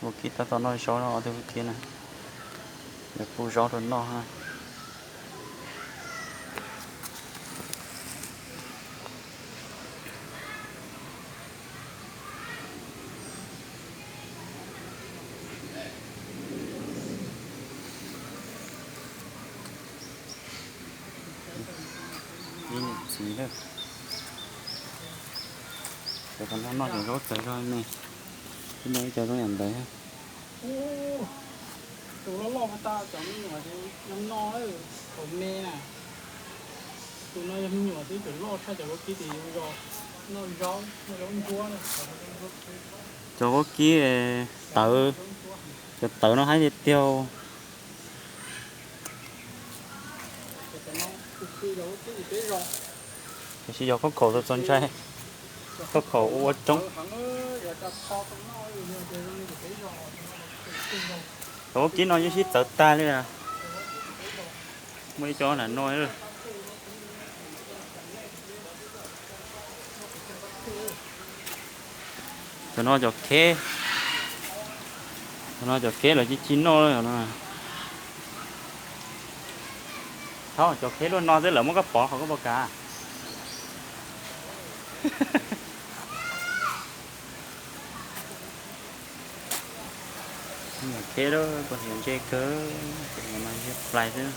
Vaub kib tab tom noj zaub no, ob tug vaub kib na, yuav pub zaub rau noj na. Ib niam txiv lawm, cov no noj cov zaub txawv zog ne, ib no ib co zoo yam ntawd. Tus loj loj tas cov me nyuam no, tus me na, tus no yog me nyuam xwb, tus loj tshaj cov vaub kib ces noj zaub, noj zaub ntsuab. Cov vaub kib tawv, cov tawv no haib tiag tiag. Tiam sis yog khaub khaum txaus ntshai, khaub khaum ua roob. Cov vaub kib no yeej sib txawv tag li. Muaj ib co nram no. Cov no cov kheb, cov no cov kheb lawv cia li noj no. Thaum cov kheb luaj no xwb lawv muab koj pov qhov koj puas kam? Kheb lawm, kuv hniav ntse kawg, kuv hniav mas ntse plais xwb.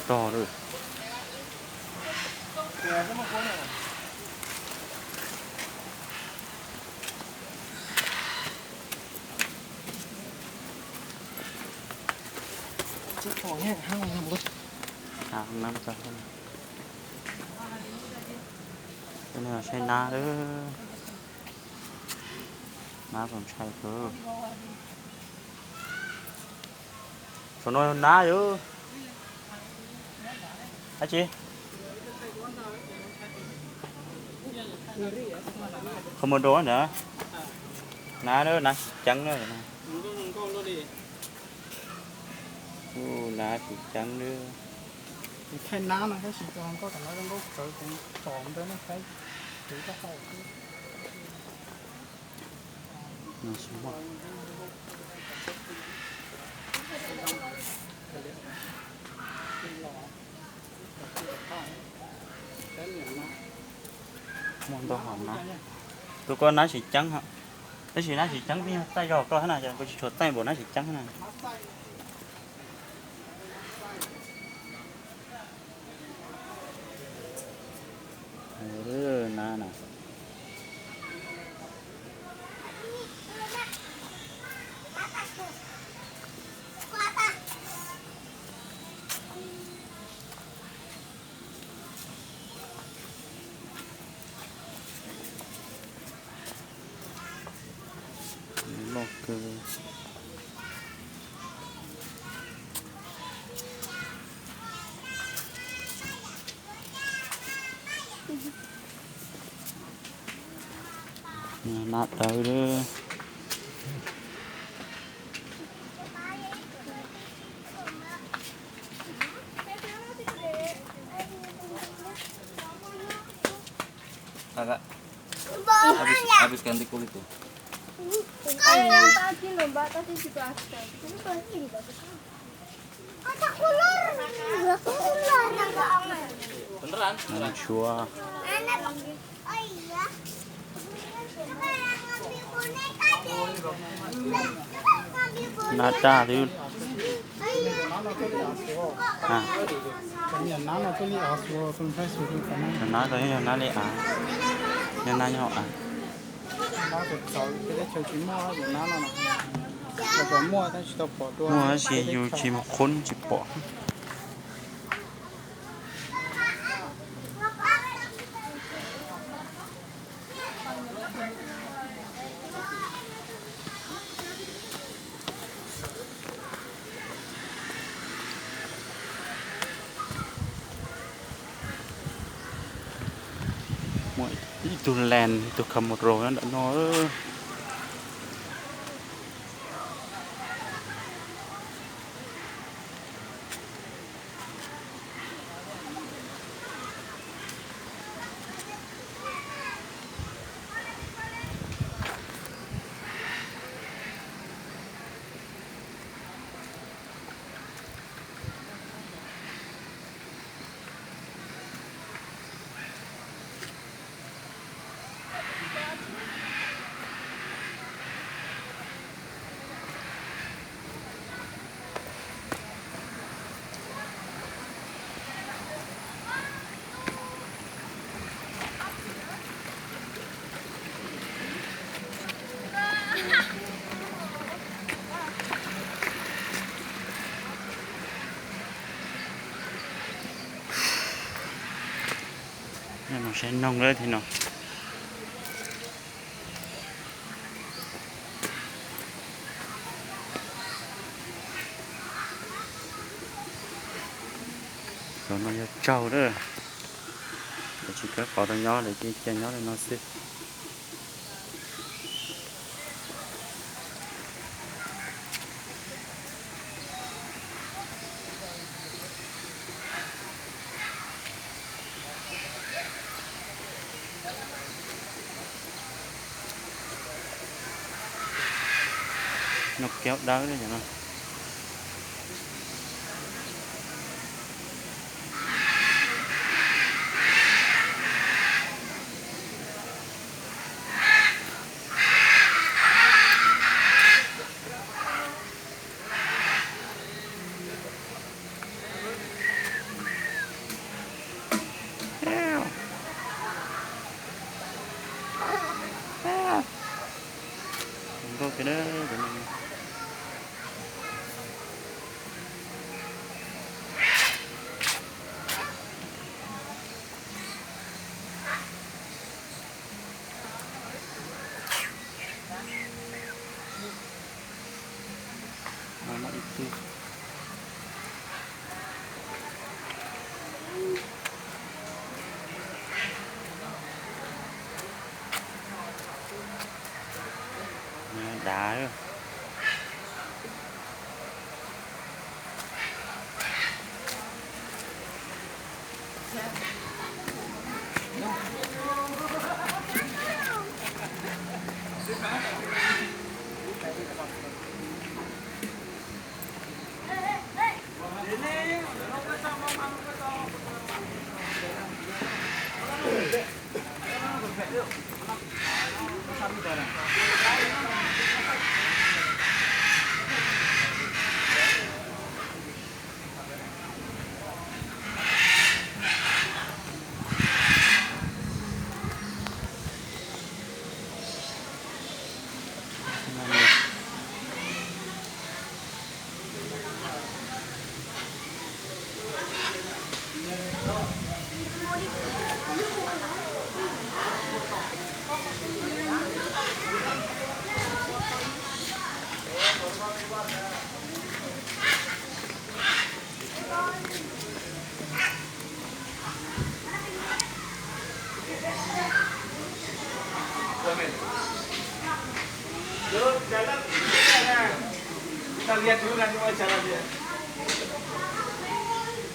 Tog lawm. Saib nab lawm, nab txaus ntshai kawg. Saum no yog nab yom. Dab tsi? Qhov muag rau ntawd. Nab, nab tsis ceeb na. Nab tsis ceeb na. Thaij nab no tab sis nkauj, nkauj thaum no zoo nkauj kawg, tsom ntawd nej saib, kuv tau hau xwb. Muaj ntau hom nab. Tus ko nab tsis ceeb, tab sis nab tsis ceeb yeej txaij zog koj na, kuv tsis tshua txaij npaum nab tsis ceeb na. Nab na. Loj kawg. Nab dawb lawm. Tshuav. Nab daj twb. Nab ko yog nab li av, yog nab nyob av. Muaj tab sis yus tsis mus qhub tsis pom. Muaj ib tug len, ib tug kha mus raus nyob ntawm no. Mus saib noog lawm thiab no. Cov no yog tsaug lawm, lawv tsis kaw qhov rau nyob, lawv cia nyob li no xwb. Noog kiaub dawb li no. Zoo nkauj tiag. Dav.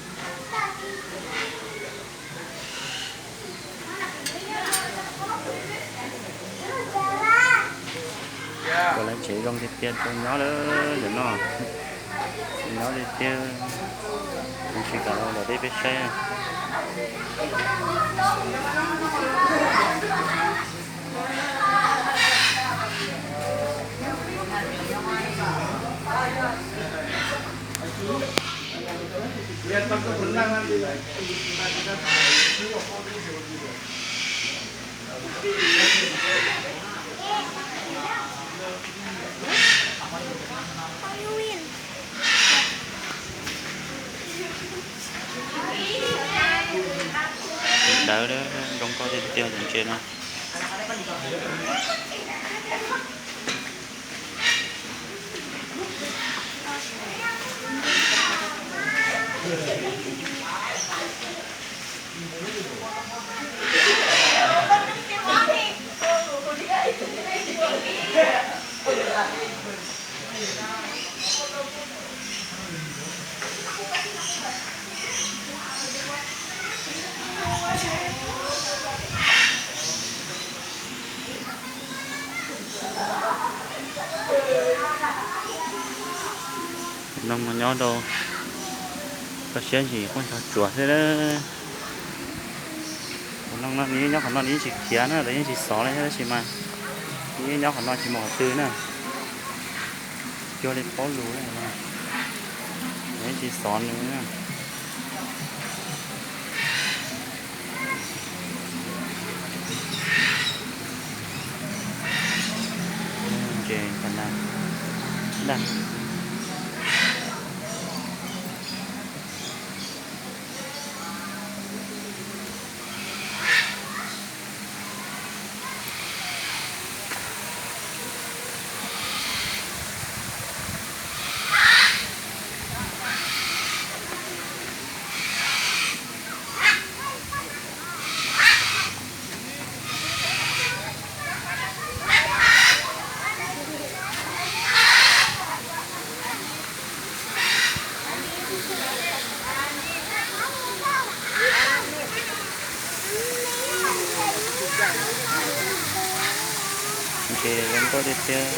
Kuv lawv tsev zoo tiag tiag rau nyob lawm ntawm no. Nyob tiag tiag, tsis kam los deb peb saib. Dawb, zoo nkauj tiag tiag cov ntses no. Noog mas nyob rau koj siab ntsws quaj nrog tsuav xwb. Tus noog no nws yeej nyob qhov no, nws yeej tsis khiav na, lawv yeej tsis xov li thiab, tab sis mas nws yeej nyob qhov no tsis mus qhov twg na. Cuag li paub lus, lawv yeej tsis xov nws na. Ntses qhov na, dag. Ntses zoo nkauj tiag tiag.